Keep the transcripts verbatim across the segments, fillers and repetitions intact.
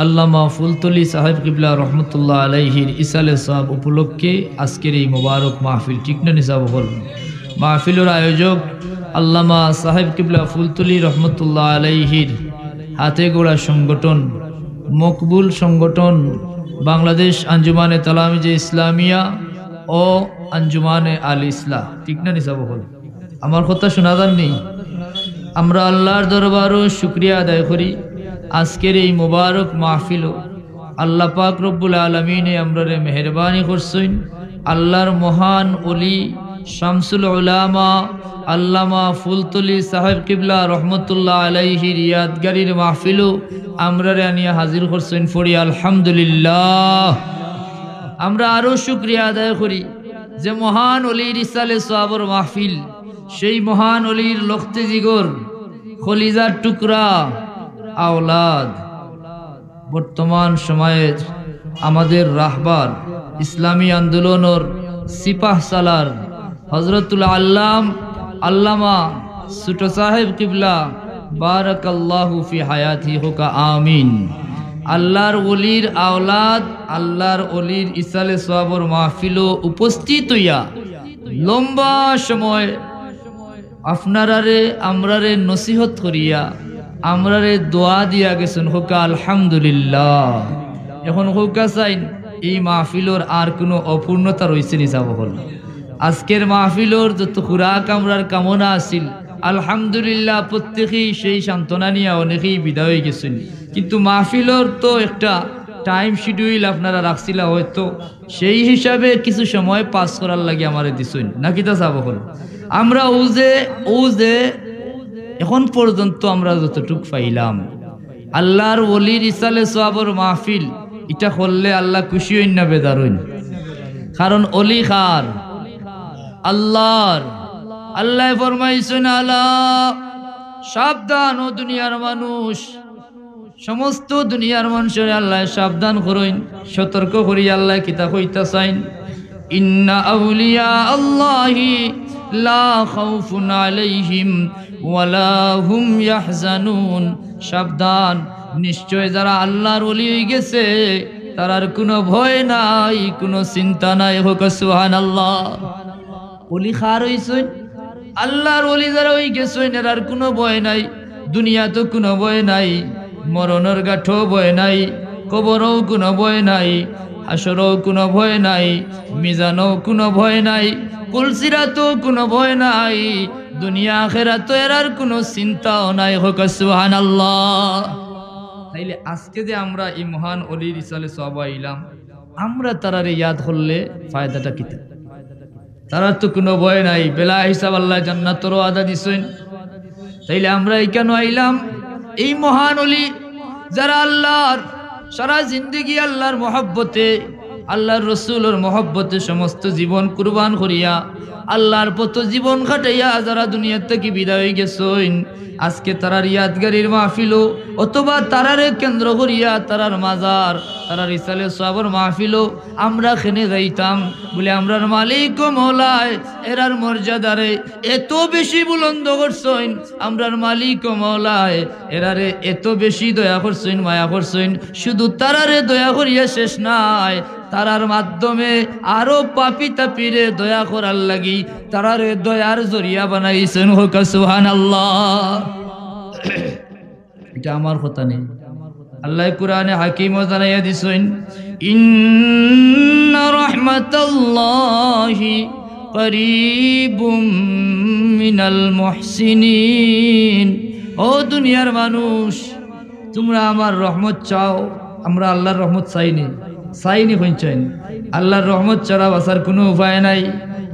আল্লামা ফুলতলি সাহেব কিবলা রহমতুল্লাহ আলাইহির ইসালে সওয়াব উপলক্ষে আজকের এই মোবারক মাহফিল, ঠিক না নি সাব অকল? মাহফিলর আয়োজক আল্লামা সাহেব কিবলা ফুলতলি রহমতুল্লাহ আলাইহির হাতে গড়া সংগঠন, মকবুল সংগঠন, বাংলাদেশ আঞ্জুমানে তালামিজে ইসলামিয়া ও আঞ্জুমানে আল ইসলাহ, ঠিক না নি সাব অকল? আমার কথা শোনা যার নি? আমরা আল্লাহর দরবারো শুকরিয়া আদায় করি, আজকের এই মোবারক মাহফিলো আল্লাহ পাক রব্বুল আলামিনে আমরারে মেহেরবানি করছইন। আল্লাহর মহান ওলি শামসুল উলামা আল্লামা ফুলতলি সাহেব কিবলা রহমতুল্লাহ আলাইহির ইয়াদগারির মাহফিলো আমরারে আনিয়া হাজির করছইন। পড়ি আলহামদুলিল্লাহ। আমরা আরো শুকরিয়া আদায় করি যে মহান ওলির ইসালে সওয়াবর মাহফিল, সেই মহান ওলির লখতে জিগর, খলিজার টুকরা আওলাদ, বর্তমান সময়ের আমাদের রাহবার, ইসলামী আন্দোলনর সিপাহ সালার হজরতুল আল্লাম আল্লামা ছোট সাহেব কিবলা বারাকাল্লাহু ফি হায়াতি হোকা আমিন। আল্লাহর ওলির আওলাদ, আল্লাহর ওলির ইসালে সওয়াবর মাহফিলো উপস্থিত হইয়া লম্বা সময় আপনারারে আমরারে নসিহত করিয়া আমরারে দোয়া দিয়া গেছইন, হোকা আলহামদুলিল্লাহ। এখন হোকা চাইন, এই মাহফিলর আর কোনো অপূর্ণতা রইছে নি সাব অকল? আজকের মাহফিলর যত খুরাক আমরার কামনা আছিল, আলহামদুলিল্লাহ, প্রত্যেকেই সেই সান্ত্বনা নিয়া অনেকেই বিদায় হয়ে গেছইন। কিন্তু মাহফিলর তো একটা টাইম শিডিউল আপনারা রাখছিলা, হয়তো সেই হিসাবে কিছু সময় পাস করার লাগি আমারে দিছইন, না কিতা সাব অকল? আমরা ও যে, ও যে এখন পর্যন্ত আমরা যতটুক পাইলাম, আল্লাহর ওলির ইসালে সওয়াবর মাহফিল, ইটা করলে আল্লাহ খুশি হইন না বেজার হইন? কারণ ওলি কার? আল্লাহর। আল্লাহ ফরমাইছইন, আলা, সাবধান ও দুনিয়ার মানুষ, সমস্ত দুনিয়ার মানুষরে আল্লাহ সাবধান করইন, সতর্ক করি। আল্লাহ কিতা কইতা চাইন? ইন্না আউলিয়া আল্লাহি লা খাউফুন আলাইহিম ওয়ালা হুম ইয়াহজানুন। সাবধান, নিশ্চয় যারা আল্লাহর ওলি হয়ে গেছে, তারার কোনো ভয় নাই, কোনো চিন্তা নাই। হোক সুবহানাল্লাহ। ওলি কার হইছইন? আল্লাহর ওলি যারা হয়ে গেছইন, এরার কোনো ভয় নাই, দুনিয়াত কোনো ভয় নাই, মরণর ঘাটও ভয় নাই, কবরও কোনো ভয় নাই, হাশরও কোনো ভয় নাই, মিজানও কোনো ভয় নাই, পুলসিরাতও কোনো ভয় নাই, দুনিয়া আখেরাত এরার কোনো চিন্তাও নাই। হোক সুবহানাল্লাহ। তাইলে আজকে যে আমরা এই মহান ওলির ইসালে সওয়াব আইলাম, আমরা তারারে ইয়াদ করলে ফায়দাটা কিতা? তারার তো কোনো ভয় নাই, বেলা হিসাব আল্লাহ জান্নাতর ওয়াদা দিছইন। তাইলে আমরা এখানে আইলাম, এই মহান ওলি যারা আল্লাহর সারা জিন্দেগি আল্লাহর মহব্বতে, আল্লাহর রসুলর মহব্বতে সমস্ত জীবন কুরবান করিয়া আল্লাহর পথ জীবন কাটাইয়া যারা দুনিয়া থাকি বিদায় হয়ে গেছইন, আজকে তারার ইয়াদগারির মাহফিলো অথবা তারারে কেন্দ্র করিয়া তারার মাজার, তারার ইসালে সওয়াবর মাহফিলো আমরা কেনে যাইতাম? বলে, আমরার মালিক ও মওলায় এরার মর্যাদারে এত বেশি বুলন্দ করছইন, আমরার মালিক ও মওলায় এরারে এত বেশি দয়া করছইন, মায়া করছইন, শুধু তারারে দয়া করিয়া শেষ নাই, তারার মাধ্যমে আরো পাপি তাপিরে দয়া করার লাগি তারারে দয়ার জরিয়া বানাইছইন। হোক সুবহানাল্লাহ। এটা আমার কথা নেই, আল্লাহ কোরআনে হাকিমও জানাইয়া দিছইন, ইন্না রাহমাতাল্লাহি করিবুম মিনাল মুহসিনিন। ও দুনিয়ার মানুষ, তোমরা আমার রহমত চাও, আমরা আল্লাহর রহমত চাইনি, চাইনি হইন চাইনি। আল্লাহর রহমত ছাড়া বাঁচার কোনো উপায় নাই।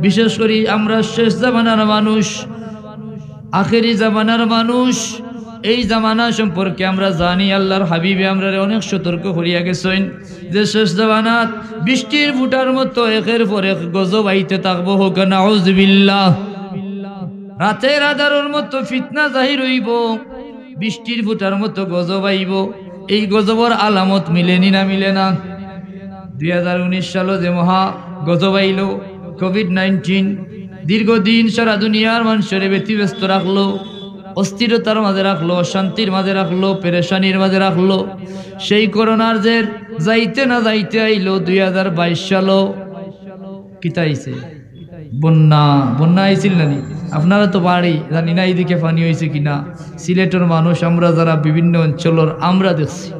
বিশেষ করি আমরা শেষ জামানার মানুষ, আখেরি জামানার মানুষ। এই জামানা সম্পর্কে আমরা জানি, আল্লাহর হাবিবে আমরারে অনেক সতর্ক করিয়া গেছইন যে শেষ জামানাত বৃষ্টির ফুটার মতো একের পর এক গজব আইতে থাকবো। হোক নাউজুবিল্লাহ। রাতের আধারর মতো ফিতনা জাহির হইব, বৃষ্টির ফুটার মতো গজব আইব। এই গজবর আলামত মিলেনি না মিলে না? দুই হাজার উনিশ সালো যে মহা গজব আইল, কোভিড নাইনটিন, দীর্ঘদিন সারা দুনিয়ার মানুষরে ব্যতিব্যস্ত রাখলো। অস্থিরতার মাঝে রাখলো, অশান্তির মাঝে রাখলো, পেরেশানির মাঝে রাখলো। সেই করোনার জের যাইতে না যাইতে আইলো দুই হাজার বাইশ সালো। কিতা আইছে? বন্যা। বন্যা আইছিল না নি? আপনারা তো বাড়ি, জানি না এইদিকে পানি অইছে কিনা। সিলেটর মানুষ, আমরা যারা বিভিন্ন অঞ্চলর, আমরা দেখছি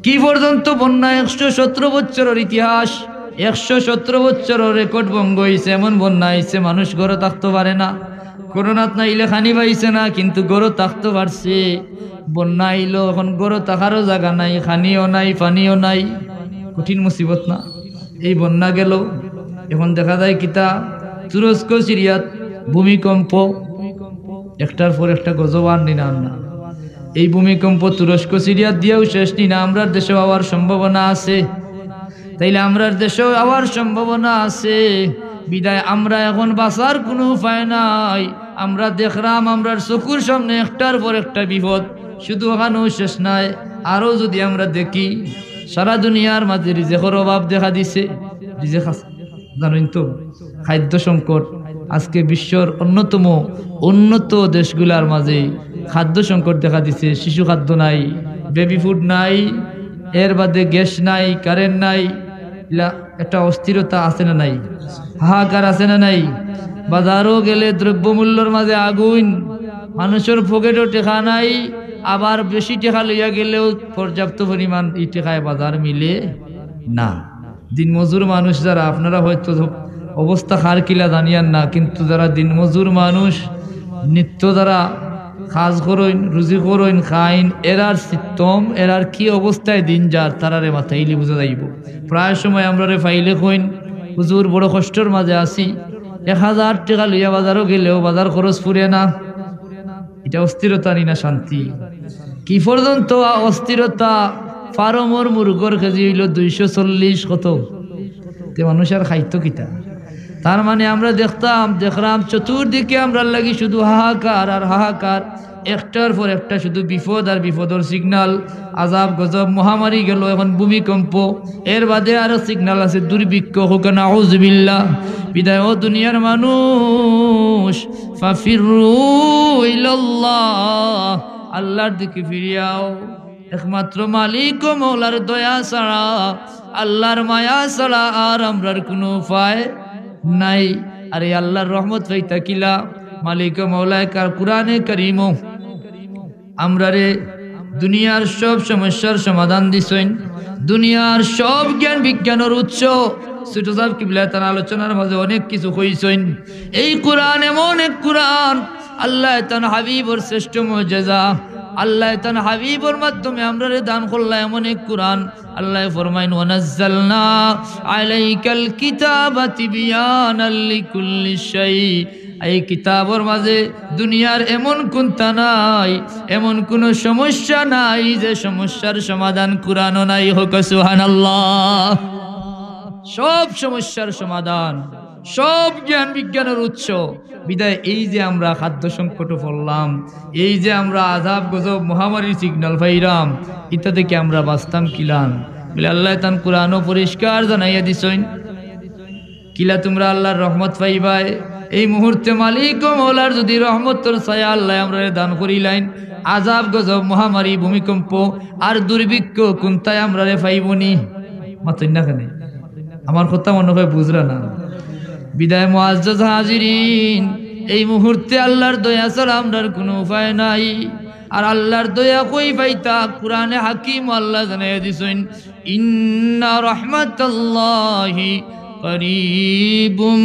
কি পর্যন্ত বন্যা। একশো সতেরো বছরর ইতিহাস, একশো সতেরো বছরর রেকর্ড ভঙ্গ অইছে। এমন বন্যা আইছে, মানুষ ঘরো থাকতো পারে না। করোনাত নাইলে খানি পাইছে না, কিন্তু ঘরো থাকতো পারছে। বন্যা আইলো, এখন ঘরো থাকারও জাগা নাই, খানিও নাই, পানিও নাই। কঠিন মুসিবত না? এই বন্যা গেল, এখন দেখা যায় কিতা, তুরস্ক সিরিয়াত ভূমিকম্প, একটার পর একটা গজব আর নিনা না। এই ভূমিকম্প তুরস্ক সিরিয়াত দিয়াও শেষ নিনা, আমরার দেশেও আওয়ার সম্ভাবনা আছে। তাইলে আমরার দেশেও আওয়ার সম্ভাবনা আছে, বিদায় আমরা এখন বাঁচার কুনু উপায় নাই। আমরা দেখরাম, আমরার চকুর সামনে একটার পর একটা বিপদ, শুধু ওখানেও শেষ নাই। আরও যদি আমরা দেখি, সারা দুনিয়ার মাঝে রিজেকর অভাব দেখা দিছে। রিজেক আছে, জানইন তো, খাদ্য সংকট। আজকে বিশ্বর অন্যতম উন্নত দেশগুলার মাঝে খাদ্য সংকট দেখা দিছে। শিশু খাদ্য নাই, বেবি ফুড নাই, এর বাদে গ্যাস নাই, কারেন্ট নাই। ইলা একটা অস্থিরতা আছে না নাই? হাহাকার আছে না নাই? বাজারো গেলে দ্রব্যমূল্যর মাঝে আগুন, মানুষর পকেটো টেকা নাই, আবার বেশি টেকা লইয়া গেলেও পর্যাপ্ত পরিমাণ এই টেকায় বাজার মিলে না। দিনমজুর মানুষ যারা, আপনারা হয়তো অবস্থা কার কিলা জানিয়ার না, কিন্তু যারা দিনমজুর মানুষ, নিত্য যারা কাজ করইন, রুজি করইন, খাইন, এরার সিস্টেম, এরার কি অবস্থায় দিন যার, তারারে মাতাইলে বুঝা যাইবো। প্রায় সময় আমরারে পাইলে কইন, "হুজুর, বড় কষ্টর মাঝে আছি, এক হাজার টেকা লইয়া বাজারো গেলেও বাজার খরচ ফুরে না।" ইটা অস্থিরতা নি না শান্তি? কি পর্যন্ত আ-, অস্থিরতা? ফার্মর মুরগর কেজি অইলো দুইশো চল্লিশ কত? তে মানুষ আর খাইতো কিতা? তার মানে আমরা দেখতাম, দেখরাম চতুর্দিকে আমরার লাগি শুধু হাহাকার আর হাহাকার, একটার পর একটা শুধু বিপদ আর বিপদর সিগনাল। আজাব গজব মহামারী গেল, এখন ভূমিকম্প, এর বাদে আরো সিগনাল আছে দুর্ভিক্ষ, হোক নাউজুবিল্লাহ। বিদায় ও দুনিয়ার মানুষ, ফাফিরু ইলাল্লাহ, আল্লাহর দিকে ফিরিয়াও। একমাত্র মালিক ও মৌলার দয়া ছাড়া, আল্লাহর মায়া ছাড়া আর আমরার কুনু উপায় নাই। আর এই আল্লাহর রহমত পাইতা কিলা? মালিক ও মৌলায় কার কুরআনে কারীমো আমরারে দুনিয়ার সব সমস্যার সমাধান দিছইন, দুনিয়ার সব জ্ঞান বিজ্ঞানর উৎস। ছোট সাহেব কিবলা তান আলোচনার মাঝে অনেক কিছু কইছইন। এই কুরআন এমন এক কুরআন, আল্লাহ তান হাবিবর শ্রেষ্ঠ মুজেজা, আল্লাহ তান হাবিবর মাধ্যমে আমরারে দান করলা এমন এক কুরআন। আল্লাহ ফরমাইন, "ওয়ানাজ্জালনা আলাইকাল কিতাবা তিবিয়ানাল লিকুল্লি শাই।" এই কিতাবর মাঝে দুনিয়ার এমন কুন্তা নাই, এমন কুনু সমস্যা নাই যে সমস্যার সমাধান কুরআনো নাই। হোক সুবহানাল্লাহ। সব সমস্যার সমাধান, সব জ্ঞান বিজ্ঞানর উৎস। বিদায় এই যে আমরা খাদ্য সংকটো পড়লাম, এই যে আমরা আজাব গজব মহামারীর সিগনাল পাইরাম, ইতা থাকি আমরা বাঁচতাম কিলান? বলে আল্লাহ তান কুরআনো পরিষ্কার জানাইয়া দিছইন, কিলা তুমরা আল্লাহর রহমত পাইবায়। এই মুহূর্তে মালিক ও মৌলার যদি রহমতর ছায়া আল্লাহ আমরারে দান করিলাইন, আজাব গজব মহামারী ভূমিকম্প আর দুর্ভিক্ষ কুন্তায় আমরারে পাইবনি? মাতইন না কেনে? আমার কথা মনে হয় বুঝরা না। বিদায় মুআজ্জাজ হাজিরিন, এই মুহূর্তে আল্লাহর দয়া ছাড়া আমরার কুনু উপায় নাই। আর আল্লাহর দয়া কই পাইতা? কুরআনে হাকিম আল্লাহ জানাইয়া দিছইন, "ইন্না রাহমাতাল্লাহি করিবুম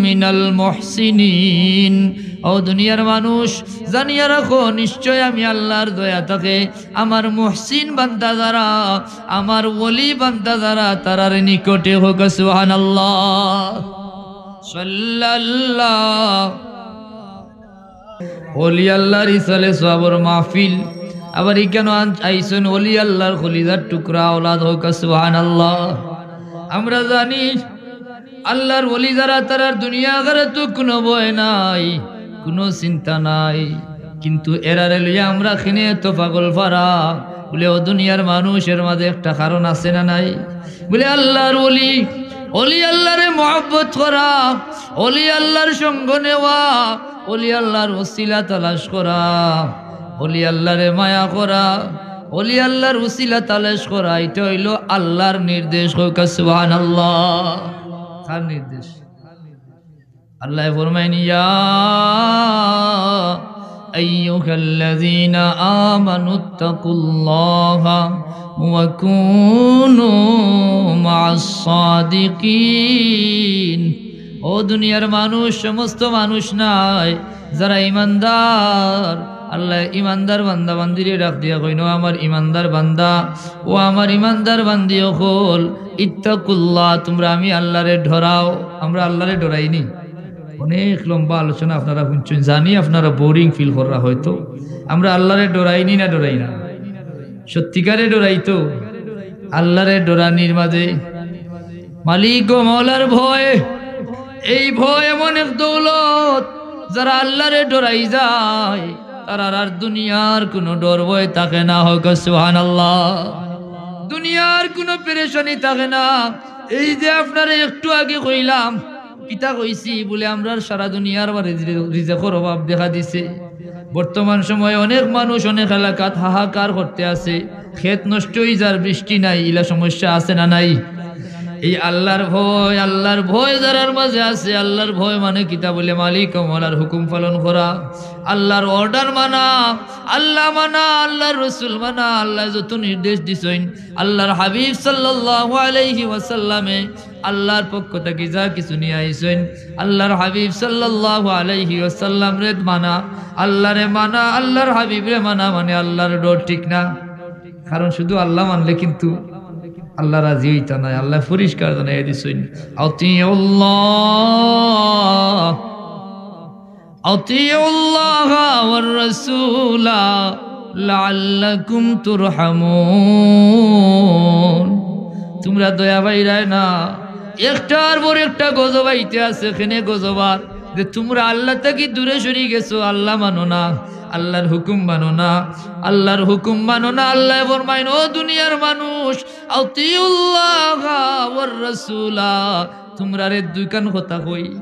মিনাল মুহসিনিন।" ও দুনিয়ার মানুষ, জানিয়া রাখো, নিশ্চয় আমি আল্লাহর দয়া থাকে আমার মুহসিন বান্দা যারা, আমার ওলি বান্দা যারা, তারার নিকটে। হোক সুবহানাল্লাহ। সাল্লাল্লাহ। ওলি আল্লাহর ইসালে সওয়াবর মাহফিল। আবার ইখানো আন-, আইছইন ওলি আল্লাহর কলিজার টুকরা আওলাদ। হোক সুবহানাল্লাহ। আমরা জানি আল্লাহর ওলি যারা, তারার দুনিয়া আখেরাতো কুনু ভয় নাই, কুনু চিন্তা নাই। কিন্তু এরারে লইয়া আমরা কেনে এত পাগল পারা? বলে, ও দুনিয়ার মানুষ, এর মাঝে একটা কারণ আছে না নাই? বলে, আল্লাহর ওলি অলি আল্লাহরে মহব্বত করা, অলি আল্লাহর সঙ্গ নেওয়া, অলি আল্লাহর উসিলা তালাশ করা, অলি আল্লাহরে মায়া করা, অলি আল্লাহর উসিলা তালাশ করা, ইটা অইলো আল্লাহর নির্দেশ। কউক্কা সুবহানাল্লাহ। কার নির্দেশ? আল্লায় ফরমাইন, "ইয়া আইয়ুহাল্লাযীনা আমানুত্তাকুল্লাহা ওয়া কুনু মা'আস সাদিকিন।" ও দুনিয়ার মানুষ, সমস্ত মানুষ নায়, যারা ইমানদার, আল্লায় ইমানদার বান্দা বান্দিরে ডাক দিয়া কইন, "ও আমার ইমানদার বান্দা, ও আমার ইমানদার বান্দি অকল, ইত্তাকুল্লাহ, তুমরা আমি আল্লাহরে ডরাও।" আমরা আল্লাহরে ডরাইনি? অনেক লম্বা আলোচনা আপনারা হুনছইন, জানি আপনারা boring feel কররা হয়তো। আমরা আল্লাহরে ডরাইনি না ডরাই না? সত্যিকারে ডরাই তো? আল্লাহরে ডরানির মাঝে মালিক ও মওলার ভয়, এই ভয় এমন এক দৌলত, যারা আল্লাহরে ডরাই যায়, তারার আর দুনিয়ার কুনু ডর ভয় থাকে না। কউক্কা সুবহানাল্লাহ। দুনিয়ার কুনু পেরেশানি থাকে না। এই যে আপনারে একটু আগে কইলাম, কিতা কইছি বুলে, আমরার সারা দুনিয়ার বারে রিজে-, রিজেকর অভাব দেখা দিছে। বর্তমান সময়ে অনেক মানুষ অনেক এলাকাত হাহাকার করতে আছে, খেত নষ্ট অই যার, বৃষ্টি নাই, ইলা সমস্যা আছে না নাই? এই আল্লাহর ভয়, আল্লাহর ভয় যারার মাঝে আছে, আল্লাহর ভয় মানে কিতা বুলে, মালিক ও মওলার হুকুম পালন করা, আল্লাহর order মানা, আল্লাহ মানা, আল্লাহর রসুল মানা, আল্লায় যত নির্দেশ দিছইন, আল্লাহর হাবিব সাল্লাল্লাহু আলাইহি ওয়াসাল্লামে আল্লাহর পক্ষ থাকি যা কিছু নিয়া আইছইন, আল্লাহর হাবিব সাল্লাল্লাহু আলাইহি ওয়াসাল্লামরে মানা, আল্লাহরে মানা, আল্লাহর হাবিবরে মানা মানে আল্লাহর ডর, ঠিক না? কারণ শুধু আল্লাহ মানলে কিন্তু আল্লাহ রাজি অইতা নায়। আল্লায় পরিষ্কার জানাইয়া দিছইন, "আতিউল্লাহ, আতিউল্লাহ ওয়ার রাসূলা লাআল্লাকুম তুরহামুন।" তুমরা দয়া পাইরায় না, একটার পর একটা গজব আইতে আছে, কেনে গজব আর যে তুমরা আল্লাহ থাকি দূরে সরি গেছো, আল্লাহ মানো না, আল্লাহর হুকুম মানো না, আল্লাহর হুকুম মানো না। আল্লায় ফরমাইন, ও দুনিয়ার মানুষ, আতিউল্লাহ ওয়ার রাসূলা, তুমরারে দুইখান কথা কই,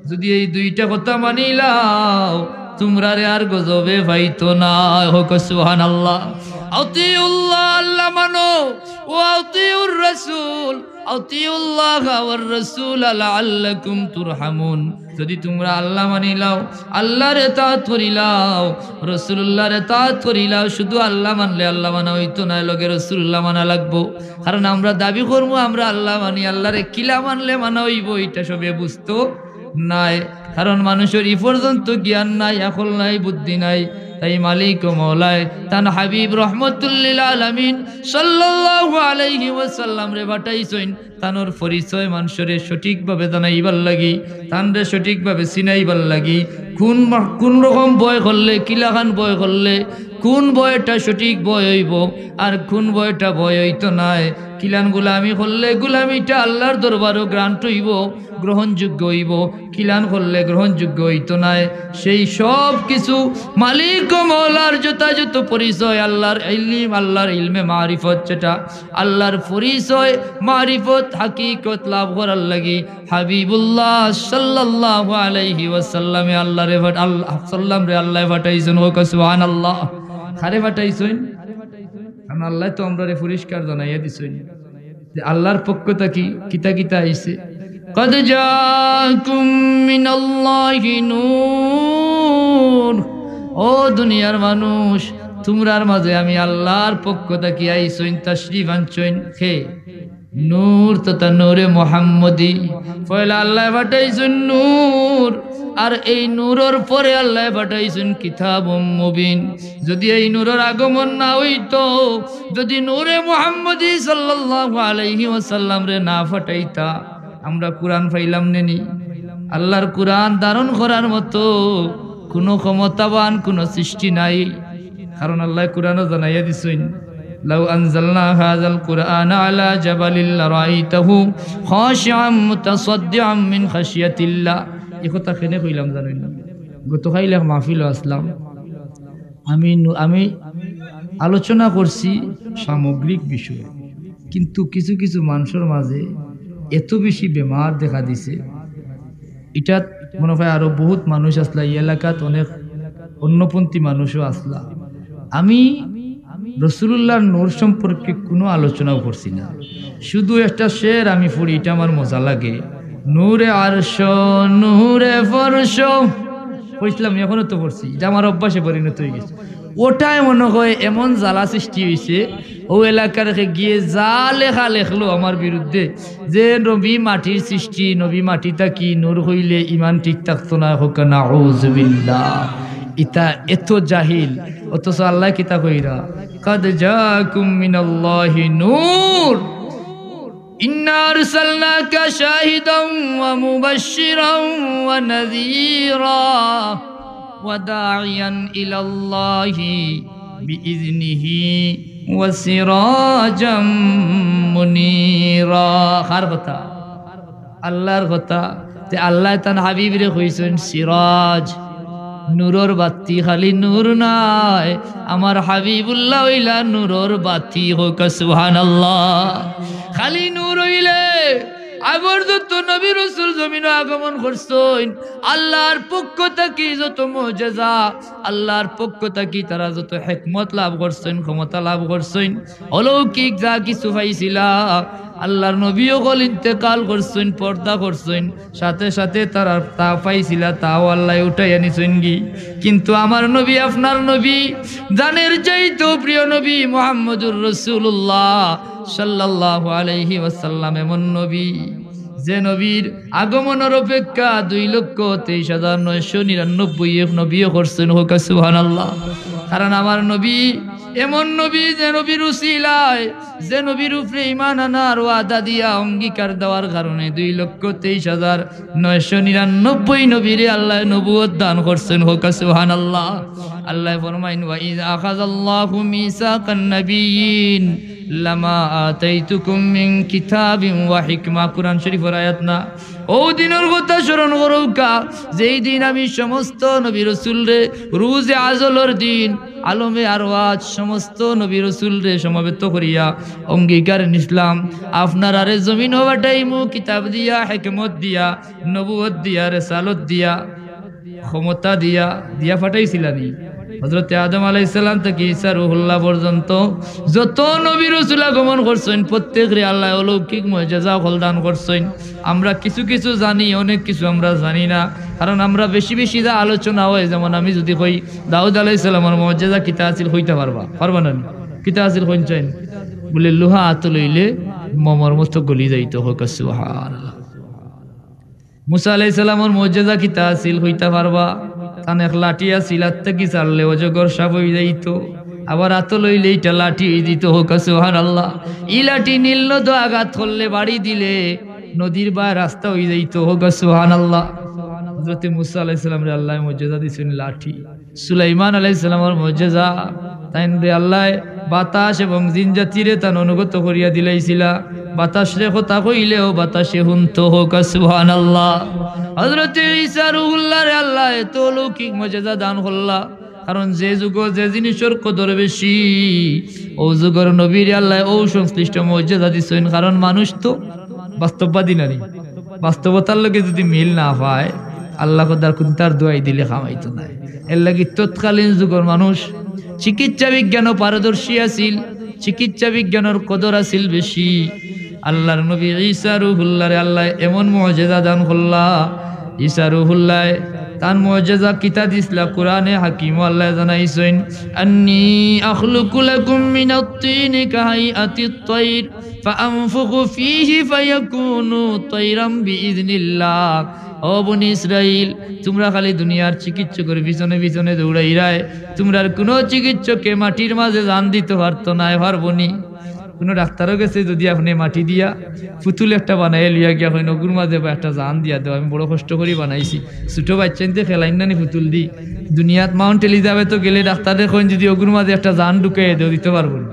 যুদি এই দুইটা কথা মানিলাও, তুমরারে আর গজবে পাইতো না। কউক্কা সুবহানাল্লাহ। আতিউল্লাহ, আল্লাহ মানো, ওয়া আতিউর রাসূল, আতিউল্লাহ ওয়ার রাসূল লাআল্লাকুম তুরহামুন। যুদি তুমরা আল্লাহ মানিলাও, আল্লাহর ইতাআত করিলাও, রাসূলুল্লাহর ইতাআত করিলাও, শুধু আল্লাহ মানলে আল্লাহ মানা অইতো নায়, লগে রাসূলুল্লাহ মানা লাগবো। কারণ আমরা দাবি করমু আমরা আল্লাহ মানি, আল্লাহরে কিলা মানলে মানা অইবো, ইটা সবে বুঝতো নায়। কারণ মানুষর ই পর্যন্ত জ্ঞান নাই, আকল নাই, বুদ্ধি নাই। তাই মালিক ও মওলায় তান হাবিব রহমতুল্লিল আলামিন সাল্লাল্লাহু আলাইহি ওয়াসাল্লামরে পাঠাইছইন, তানর পরিচয় মানষরে সঠিকভাবে জানাইবার লাগি, তানরে সঠিকভাবে চিনাইবার লাগি, কুন মা-, কুন রকম ভয় করলে, কিলাখান ভয় করলে, কুন ভয়টা সঠিক ভয় অইবো, আর কুন ভয়টা ভয় অইতো নায়, কিলান গুলামি করলে গুলামিটা আল্লাহর দরবারো grant অইবো, গ্রহণযোগ্য অইবো, কিলান করলে গ্রহণযোগ্য অইতো নায়, সেই সব কিছু মালিক ও মওলার যথাযথ পরিচয়, আল্লাহর ইলিম, আল্লাহর ইলমে মারিফত, যেটা আল্লাহর পরিচয়, মারিফত, হাকিকত লাভ করার লাগি হাবিবুল্লাহ সাল্লাল্লাহু আলাইহি ওয়াসাল্লামে আল্লাহরে পাঠ-, আল্লাহ সাল্লামরে আল্লায় পাঠাইছইন। কউক্কা সুবহানাল্লাহ। কারে পাঠাইছইন? কারণ আল্লায় তো আমরারে পরিষ্কার জানাইয়া দিছইন যে আল্লাহর পক্ষ থাকি কিতা কিতা আইছে। "কদ জাআকুম মিনাল্লাহি নূর।" ও দুনিয়ার মানুষ, তুমরার মাঝে আমি আল্লাহর পক্ষ থাকি আইছইন, তশরিফ আনছইন। কে? নূর তথা নূরে মুহাম্মদী। পয়লা আল্লায় পাঠাইছইন নূর, আর এই নূরর পরে আল্লায় পাঠাইছইন কিতাবুম মুবিন। যুদি এই নূরর আগমন না অইতো, যুদি নূরে মুহাম্মদী সাল্লাল্লাহু আলাইহি ওয়াসাল্লামরে না পাঠাইতা, আমরা কুরআন পাইলাম নে নি? আল্লাহর কুরআন ধারণ করার মতো কুনু ক্ষমতাবান কুনু সৃষ্টি নাই। কারণ আল্লায় কুরআনো জানাইয়া দিছইন, "লাউ আনজালনা হাযাল কুরআনা আলা জাবালিল লারাআইতাহু খাশিআম মুতাসাদ্দিআম মিন খাশিয়াতিল্লাহ।" ই কথা কেনে কইলাম জানইন নি? গতকাইল এক মাহফিলো আছলাম, আমি নু-, আমি আলোচনা করছি সামগ্রিক বিষয়ে, কিন্তু কিছু কিছু মানষর মাঝে এত বেশি বেমার দেখা দিছে। ইটাত মনে হয় আরো বহুত মানুষ আসলা, এই এলাকাত অনেক অন্যপন্থী মানুষও আসলা। আমি রসুলুল্লাহর নূর সম্পর্কে কোনো আলোচনাও করছি না, শুধু একটা শের আমি পড়ি, এটা আমার মজা লাগে। নূরে আরশ, নূরে ফরশ পড়ছিলাম, এখনো তো পড়ছি, এটা আমার অভ্যাসে পরিণত হয়ে গেছে। ওটায় মনে হয় এমন জ্বালা সৃষ্টি হইছে, ও এলাকার কে গিয়ে যা লেখা লেখলো আমার বিরুদ্ধে, যে নবী মাটির সৃষ্টি, নবী মাটি থাকি, নূর হইলে ইমান ঠিক থাকতো না, হোক নাউজুবিল্লাহ। ইতা এত জাহিল, অথচ আল্লাহ কিতা কইরা, "কাদ জাআকুম মিনাল্লাহি নূর, ইন্না আরসালনাকা শাহিদাম ওয়া মুবাশশিরাম ওয়া নাযীরা ওয়া দাঈয়ান ইলাল্লাহি বিইজনিহি ওয়া সিরাজাম মুনীরা।" কার কথা? আল্লাহর কথা। তে আল্লাহ তান হাবিবরে কইছইন সিরাজ, নূরর বাতি। খালি নূর নায়, আমার হাবিবুল্লাহ হইলা নূরর বাতি। হোক সুবহানাল্লাহ। খালি নূর হইলে আগর যত নবী রসুল জমিনো আগমন করছইন, আল্লাহর পক্ষ থাকি যত মুজেজা, আল্লাহর পক্ষ থাকি তারা যত হেকমত লাভ করছইন, ক্ষমতা লাভ করছইন, অলৌকিক যা কিছু পাইছিলা, আল্লাহর নবী অকল ইন্তেকাল করছইন, পর্দা করছইন, সাথে সাথে তারা তা পাইছিলা, তাও আল্লাহ উঠাইয়া নিছইন গি। কিন্তু আমার নবী, আপনার নবী, জানের চাইতেও প্রিয় নবী মুহাম্মদুর রাসূলুল্লাহ সাল্লাল্লাহু আলাইহি ওয়াসাল্লাম এমন নবী, যে নবীর আগমনর অপেক্ষা দুই লক্ষ তেইশ হাজার নয়শো নিরানব্বই এক নবীও করছইন। হোক সুবহানাল্লাহ। কারণ আমার নবী এমন নবী, যে নবীর উসিলায়, যে নবীর উপরে ঈমান আনার ওয়াদা দিয়া, অঙ্গীকার দেওয়ার কারণে দুই লক্ষ তেইশ হাজার নয়শো নিরানব্বই নবীরে আল্লাহ নবুয়ত দান করছইন। হোক সুবহানাল্লাহ। আল্লাহ ফরমাইন, "ওয়া ইয আখাযাল্লাহু মিসাকান নাবিয়্যিন লামা আতাইতুকুম মিন কিতাবিন ওয়া হিকমা।" কুরআন শরীফর আয়াত না? ও দিনর কথা স্মরণ করউক্কা, যেই দিন আমি সমস্ত নবী রসুলরে, রুজে আজলর দিন, আলমে আরওয়াজ সমস্ত নবী রসুলরে সমবেত করিয়া অঙ্গীকার নিছলাম, আপনারারে জমিনো পাঠাইমু কিতাব দিয়া, হেকমত দিয়া, নবুয়ত দিয়া, রেসালত দিয়া, ক্ষমতা দিয়া, দিয়া পাঠাইছিলানি। হযরতে আদম আলাইহিস সালাম থাকি ঈসা রুহুল্লাহ পর্যন্ত যত নবী রসুল আগমন করছইন, প্রত্যেকরে আল্লাহ অলৌকিক মুজেজা অকল দান করছইন। আমরা কিছু কিছু জানি, অনেক কিছু আমরা জানি না, কারণ আমরা বেশি বেশি যা আলোচনা হয়, যেমন আমি যদি কই দাউদ আলাইহিস সালামর মুজেজা কিতা আছিল, কইতা পারবা? পারবা না নি? কিতা আছিল কইন চাইন? বলে, "লোহা আতো লইলে মমর মতো গলি যাইতো।" হোক সুবহানাল্লাহ। মুসা আলাইহিস সালামর মুজেজা কিতা আছিল, কইতা পারবা? তান এক লাঠি আছিল, আত থাকি ছাড়লে অজগর সাপ অই যাইতো, আবার আতো লইলে ইটা লাঠি অই দিতো। হোক সুবহানাল্লাহ। ই লাঠি নীল নদো আঘাত করলে, বাড়ি দিলে নদীর বায় রাস্তা অই যাইতো। হোক সুবহানাল্লাহ। হযরতে মুসা আলাইহিস সালামরে আল্লাহ মুজেজা দিছইন লাঠি। সুলাইমান আলাইহিস সালামর মুজেজা, তাইনরে আল্লাহ বাতাস এবং জিন জাতিরে তান অনুগত করিয়া দিলাইছিলা। বাতাসরে কথা কইলেও বাতাসে হুনতো। হোক সুবহানাল্লাহ। হযরতে ঈসা রুহুল্লাহরে আল্লাহ এত অলৌকিক মুজেজা দান করলা, কারণ যে যুগো যে জিনিসর কদর বেশি, ও যুগর নবীরে আল্লাহ ও সংশ্লিষ্ট মুজেজা দিছইন, কারণ মানুষ তো বাস্তববাদী নানি। বাস্তবতার লগে যদি মিল না পায়, আল্লাহ খোদার কুন্তার দোয়াই দিলে কামাইতো নায়। এর লাগি তৎকালীন যুগর মানুষ চিকিৎসা বিজ্ঞানও পারদর্শী আছিল, চিকিৎসা বিজ্ঞানর কদর আছিল বেশি। আল্লাহর নবী ঈসা রুহুল্লাহরে আল্লাহ এমন মুজেজা দান করলা, ঈসা রুহুল্লাহ তান মুজেজা কিতা দিছলা, কোরআনে হাকিমও আল্লাহ জানাইছইন, "আন্নী আখলুকু লাকুম মিনাত তিনি কাহাইআতিত তাইর ফাআনফুখু ফীহি ফায়াকুনু তাইরাম বিইজনিল্লাহ।" ও বনি ইসরাইল, তুমরা খালি দুনিয়ার চিকিৎসকর পিছনে পিছনে দৌড়াইরায়, তুমরার কুনু চিকিৎসকে মাটির মাঝে জান দিতো পারতো নায়, পারবো নি? কুনু ডাক্তারর গেছে যদি আপনে মাটি দিয়া পুতুল একটা বানাইয়া লইয়া গিয়া কইন, "অগুর মাঝে বা একটা জান দিয়া দেও, আমি বড় কষ্ট করি বানাইছি।" ছোট বাইচ্চাইন্তে খেলাইন না নি পুতুল দি। দুনিয়াত মাউন্ট এলিজাবেথও গেলে ডাক্তারে কইন, "যদি অগুর মাঝে একটা জান ঢুকাইয়া দেও", দিতো পারবো নি।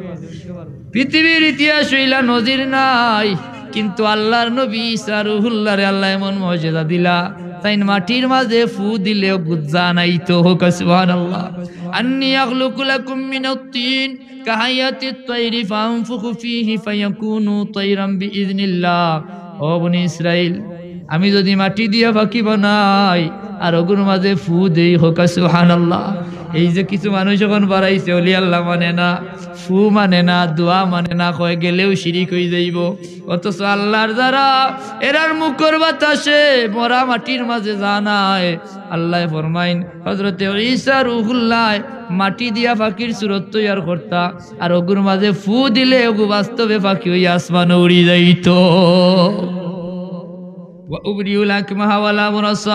পৃথিবীর ইতিহাস অইলা নজির নাই, কিন্তু আল্লাহর নবী ঈসা রুহুল্লাহরে আল্লাহ এমন মুজেজা দিলা, তাইন মাটির মাঝে ফু দিলে অগুত জান আইতো। হোক সুবহানাল্লাহ। আন্নী আখলুকু লাকুম মিনাত তিন কাহাইআতিত তাইরি ফাআনফুখু ফীহি ফায়াকুনু তাইরাম বিইজনিল্লাহ। ও বনি ইসরাইল, আমি যুদি মাটি দিয়া পাখি বানাই আর অগুর মাজে ফু দেই, কউক্কা সুবহানাল্লাহ। এই যে কিছু মানুষ অখন বাড়াইছে, অলি আল্লাহ মানে না, ফু মানে না, দোয়া মানে না, কয় গেলেউ শিরিক অইযাইবো। অথচ আল্লার যারা, এরার মুখর বাতাসে মরা মাটির মাজে জান আয়। আল্লায় ফরমাইন, হজরতে ঈসা রুহুল্লায় মাটি দিয়া পাখির সুরত তৈয়ার করতা, আর অগুর মাজে ফু দিলে অগু বাস্তবে পাখি অইয়া আসমানো উড়ি যাইতো। وأبرئ الأكمه والأبرص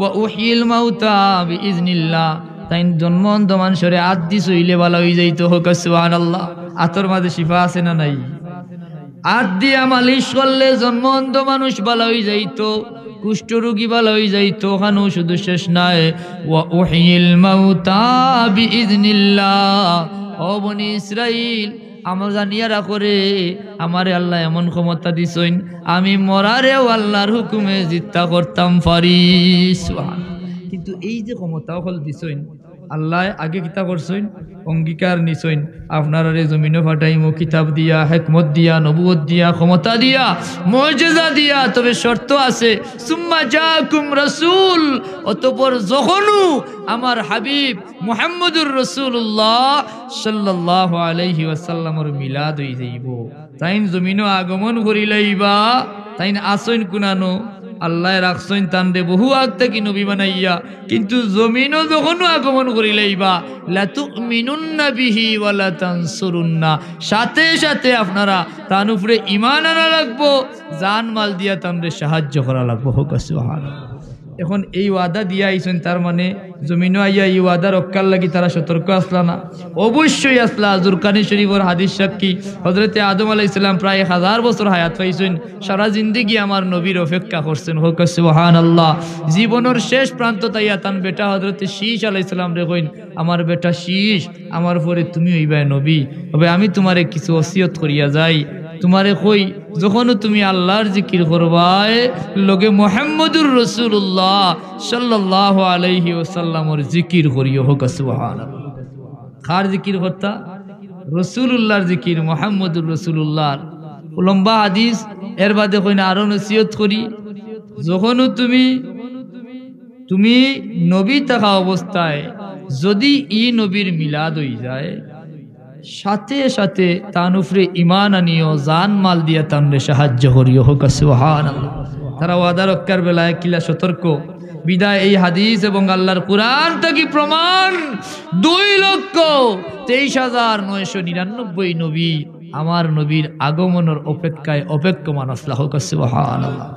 وأحيي الموتى بإذن الله। তাইন জন্ম অন্ধ মানষরে আত দি ছইলে ভালা অইযাইতো, কউক্কা সুবহানাল্লাহ। আতর মাজে শিফা আছে না নাই? আত দিয়া মালিশ করলে জন্ম অন্ধ মানুষ ভালা অইযাইতো, কুষ্ঠ রুগী ভালা অইযাইতো, অখানউ শুধু শেষ নায়। وأحيي الموتى بإذن الله। ও বনি ইসরাইল, আমার জানিয়া রাখো রে, আমারে আল্লায় এমন ক্ষমতা দিছইন, আমি মরারেও আল্লার হুকুমে জিত্তা করতাম পারি। সুবহান। কিন্তু এই যে ক্ষমতা অকল দিছইন, আল্লায় আগে কিতা করছইন? অঙ্গীকার নিছইন, আপনারারে জমিনো পাঠাইমু কিতাব দিয়া, হেকমত দিয়া, নবুয়ত দিয়া, ক্ষমতা দিয়া, মুজিজা দিয়া। তবে শর্ত আছে, ثم جاءكم رسول, অতঃপর যখনউ আমার হাবিব মুহাম্মদুর রাসূলুল্লাহ সাল্লাল্লাহু আলাইহি ওয়াসাল্লামর মিলাদ অইযাইবো, তাইন জমিনো আগমন করিলাইবা, তাইন আছইন কুনানো, আল্লায় রাখছইন তানরে বহু আগ থাকি নবী বানাইয়া, কিন্তু জমিনো যখনউ আগমন করিলাইবা, لتؤمنن به ولتنصرنه, সাথে সাথে আপনারা তান উপরে ঈমান আনা লাগবো, জান মাল দিয়া তানরে সাহায্য করা লাগবো। কউক্কা সুবহানাল্লাহ। অখন এই ওয়াদা দিয়া আইছইন, তার মানে জমিনো আইয়া এই ওয়াদা রক্ষার লাগি তারা সতর্ক আছলা না? অবশ্যই আছলা। জুরকানি শরীফর হাদিস সাক্ষী, হজরতে আদম আলাইহিস সালাম প্রায় এক হাজার বছর হায়াত পাইছইন, সারা জিন্দেগি আমার নবীর অপেক্ষা করছইন। কউক্কা সুবহানাল্লাহ। জীবনর শেষ প্রান্তত আইয়া তান বেটা হজরতে শীশ আলাইহিস সালামরে কইন, আমার বেটা শীশ, আমার পরে তুমি অইবায় নবী, তবে আমি তুমারে কিছু ওসিয়ত করিয়া যাই। তুমারে কই, যখনউ তুমি আল্লার জিকির করবায়, লগে মুহাম্মদুর রাসূলুল্লাহ সাল্লাল্লাহু আলাইহি ওয়াসাল্লামর জিকির করিও। কউক্কা সুবহানাল্লাহ। কার জিকির করতা? রাসূলুল্লাহর জিকির, মুহাম্মদুর রাসূলুল্লাহর। লম্বা হাদিস, এর বাদে কইন আরো নসিহত করি, যখনউ তুমি, তুমি নবী থাকা অবস্থায় যুদি ই নবীর মিলাদ অইযায়, সাথে সাথে তান উপরে ঈমান আনিও, জান মাল দিয়া তানরে সাহায্য করিও। কউক্কা সুবহানাল্লাহ। তারা ওয়াদা রক্ষার বেলায় কিলা সতর্ক। বিদায় এই হাদিস এবং আল্লার কুরআন থাকি প্রমাণ, দুই লক্ষ তেইশ হাজার নয়শো নিরানব্বই নবী আমার নবীর আগমনর অপেক্ষায় অপেক্ষমান আছলা। কউক্কা সুবহানাল্লাহ।